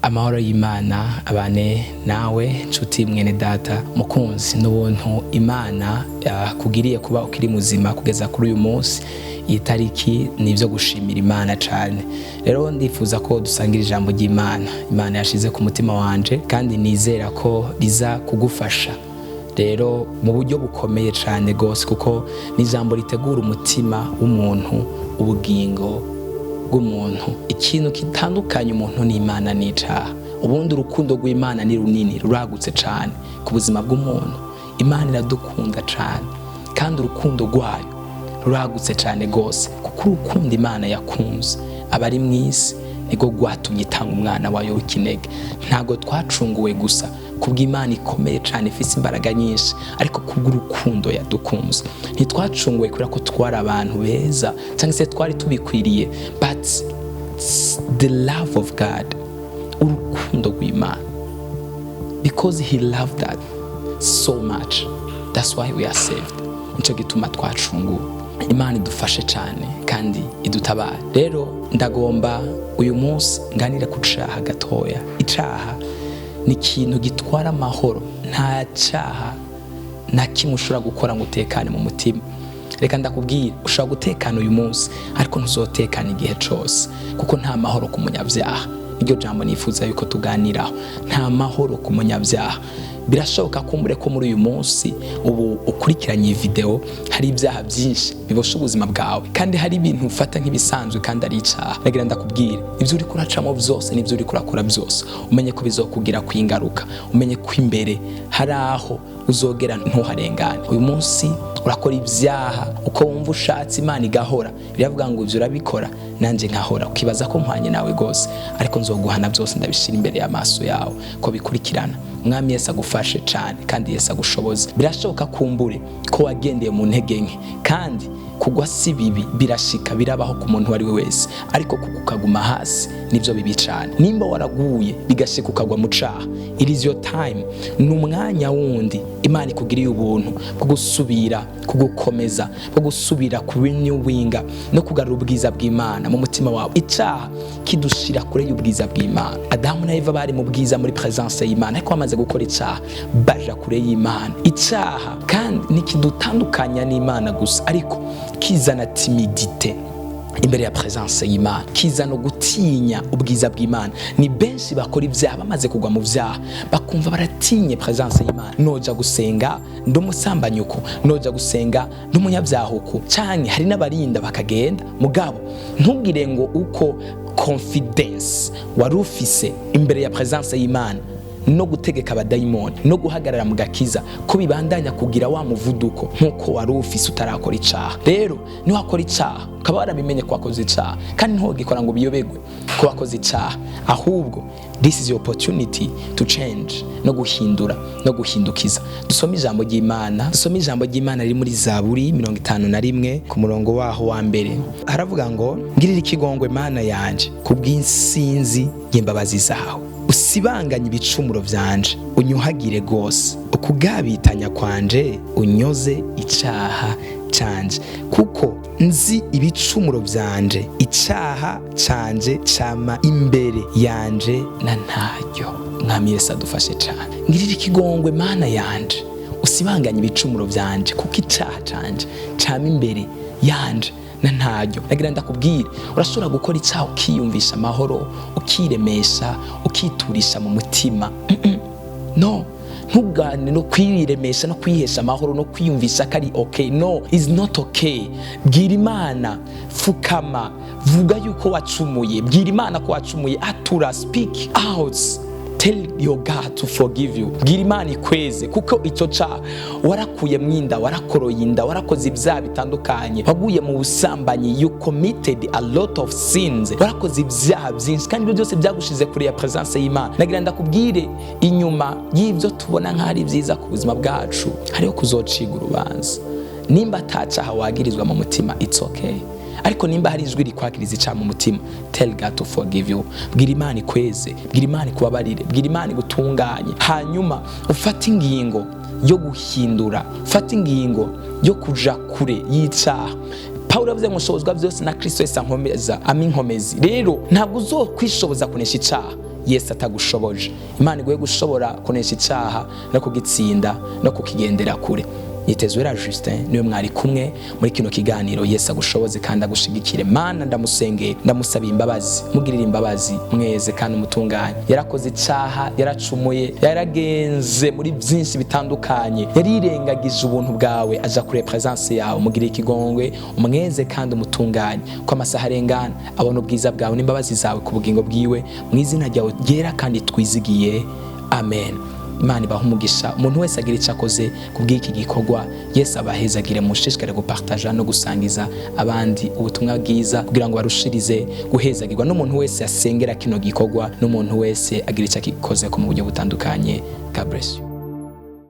Amahoro y'Imana abane nawe, nshuti, mwene data, mukunzi. N'ubuntu Imana yakugiriye kuba ukiri muzima kugeza kuri uyu munsi, iyi tariki ni ibyo gushimira Imana cyane. Rero ndifuza ko dusangira ijambo ry'Imana Imana yashize ku mutima wanje, kandi nizera ko riza kugufasha rero mu buryo bukomeye cyane rwose, kuko ni ijambo ritegura umutima w'umuntu, ubugingo bw'umuntu. Ikintu gitandukanye umuntu n'Imana ni icaha. Ubundi urukundo rw'Imana ni runini, ruragutse cyane ku buzima bw'umuntu. Imana iradukunda cyane, kandi urukundo rwayo ruragutse cyane rwose, kuko urukundo Imana yakunze abari mu isi niko rwatumye itanga umwana wayo w'ikinege. Ntabwo twacunguwe gusa kubw'Imana ikomeye cyane, ifite imbaraga nyinshi, ariko kubw'urukundo yadukunze. Ntitwacunguwe kubera ko twari abantu beza cyangwa se twari tubikwiriye, but the love of God, urukundo rw'Imana, because he loved us so much, that's why we are saved. Nicyo gituma twacunguwe. Imana idufashe cyane kandi idutabare. Rero ndagomba uyu munsi nganire ku caha gatoya. Icaha ni ikintu gitwara amahoro. Nta cyaha na kimwe ushobora gukora ngo utekane mu mutima. Reka ndakubwira, ushobora gutekana uyu munsi, ariko ntuzotekana igihe cyose, kuko nta mahoro ku munyabyaha. Niryo jambo nifuza yuko tuganiraho: nta mahoro ku munyabyaha. Birashoboka kumbure ko muri uyu munsi ubu ukurikiranye iyi video hari ibyaha byinshi bibosha ubuzima bwawe, kandi hari ibintu ufata nk'ibisanzwe kandi ari icaha. Nagira ndakubwira, ibyo uri kuracamo byose n'ibyo uri kurakora byose, umenye ko bizokugira ku ingaruka, umenye ko imbere hari aho uzogera ntuharengane. Uyu munsi urakora ibyaha uko wumva ushatse, Imana igahora biravuga ngo ibyo urabikora nanjye nkahora, ukibaza ko mpwanye nawe rwose, ariko nzoguhana byose, ndabishyira imbere y'amaso yawe ko bikurikirana. Mwami Yesu agufashe cyane kandi Yesu agushoboze. Birashoboka kumbure ko wagendeye mu ntege nke, kandi kugwa si bibi, birashika, birabaho ku muntu uwo ari we wese, ariko kuko ukaguma hasi nibyo bibi cyane. Nimba waraguye bigashika ukagwa mu caha, it is your time, ni umwanya wundi Imana ikugiriye ubuntu bwo gusubira kugukomeza, bwo gusubira ku renewinga no kugarura ubwiza bw'Imana mu mutima wawe. Icaha kidushira kure y'ubwiza bw'Imana. Adamu na Eva bari mu bwiza, muri presence y'Imana, ariko bamaze gukora icaha baja kure y'Imana. Icaha kandi ntikidutandukanya n'Imana gusa, ariko kizana timidité imbere ya presence y'Imana, kizana gutinya ubwiza bw'Imana. Ni benshi bakora ibyaha, bamaze kugwa mu byaha bakumva baratinye presence y'Imana. Noja gusenga ndi umusambanyi uku, noja gusenga ndi umunyabyaha uku, canke hari n'abarinda bakagenda. Mugabo ntugire ngo uko confidence wari ufise imbere ya presence y'Imana no gutegeka abadayimoni no guhagarara mu gakiza ko bibandanya kugira wa muvuduko nk'uko wari ufise utarakora icaha. Rero niwakora icaha, ukaba warabimenye ko wakoze icaha, kandi ntugikora ngo biyobegwe ko wakoze icaha, ahubwo this is your opportunity to change no guhindura no guhindukiza. Dusome ijambo ry'Imana, dusome ijambo ry'Imana riri muri Zaburi 51 ku murongo waho wa mbere. Haravuga ngo: "Ngirira ikigongwe, Mana yanje, kubw'insinzi y'imbabazi zawe, usibanganye ibicumuro vyanje, unyuhagire rwose ukugabitanya kwanje, unyoze icaha canje. Kuko nzi ibicumuro vyanje, icaha canje cama imbere yanje na ntaryo." Mwami Yesu adufashe cane. "Ngirira ikigongwe, Mana yanje, usibanganye ibicumuro vyanje, kuko icaha canje cama imbere yanje na ntaryo." Nagira ndakubwire, urashobora gukora icyaha ukiyumvisha amahoro, ukiremesha, ukiturisha mu mutima. No, ntugane no kwiremesha no kwihesha amahoro no kwiyumvisha ko ari okay. No, is not okay. Bwira Imana, fukama, vuga yuko wacumuye, bwira Imana ko wacumuye, atura, speak out, tell your God to forgive you. Bwira Imana ikweze, kuko icyo caha warakuye mwinda, warakoroye inda, warakoze ibyaha bitandukanye, waguye mu busambanyi, you committed a lot of sins, warakoze ibyaha byinshi, kandi ibyo byose byagushize kure ya presence y'Imana. Nagira ndakubwire, inyuma y'ibyo tubona nk'aho ari byiza ku buzima bwacu hariho kuzociga urubanza. Nimba atacaha wagirizwa mu mutima, it's okay, ariko nimba hari ijwi rikwagiriza icaha mu mutima, tell God to forgive you. Bwira Imana ikweze, bwira Imana ikubabarire, bwira Imana igutunganye, hanyuma ufate ingingo yo guhindura, ufate ingingo yo kuja kure y'icaha. Pawulo yavuze ngo: "Nshobozwa byose na Kristo Yesu ankomeza, ama inkomezi." Rero ntabwo uzokwishoboza kunesha icaha. Yesu atagushoboje. Imana iguhe gushobora kunesha icaha no kugitsinda no kukigendera kure. Nitezwera Justin niwe mwari kumwe muri kino kiganiro. Yesu agushoboze kandi agushigikire. Mana, ndamusengeye, ndamusaba imbabazi, mugirire imbabazi, mweze kandi umutunganye. Yarakoze icaha, yaracumuye, yaragenze muri byinshi bitandukanye, yarirengagije ubuntu bwawe, aja kure presence yawe. Mugirire ikigongwe, umweze kandi umutunganye, ko amasaha arengana abona ubwiza bwawe n'imbabazi zawe ku bugingo bwiwe, mu izina ryawe ryera kandi twizigiye, amen. Imana ibaha umugisha. Umuntu wese agira icyo akoze kubw'iki gikorwa, Yesu abahezagire. Mushishikare gupartaja no gusangiza abandi ubutumwa bwiza kugira ngo barushirize guhezagirwa, n'umuntu wese asengera kino gikorwa, n'umuntu wese agira icyo akikoze ko mu buryo butandukanye. God bless you.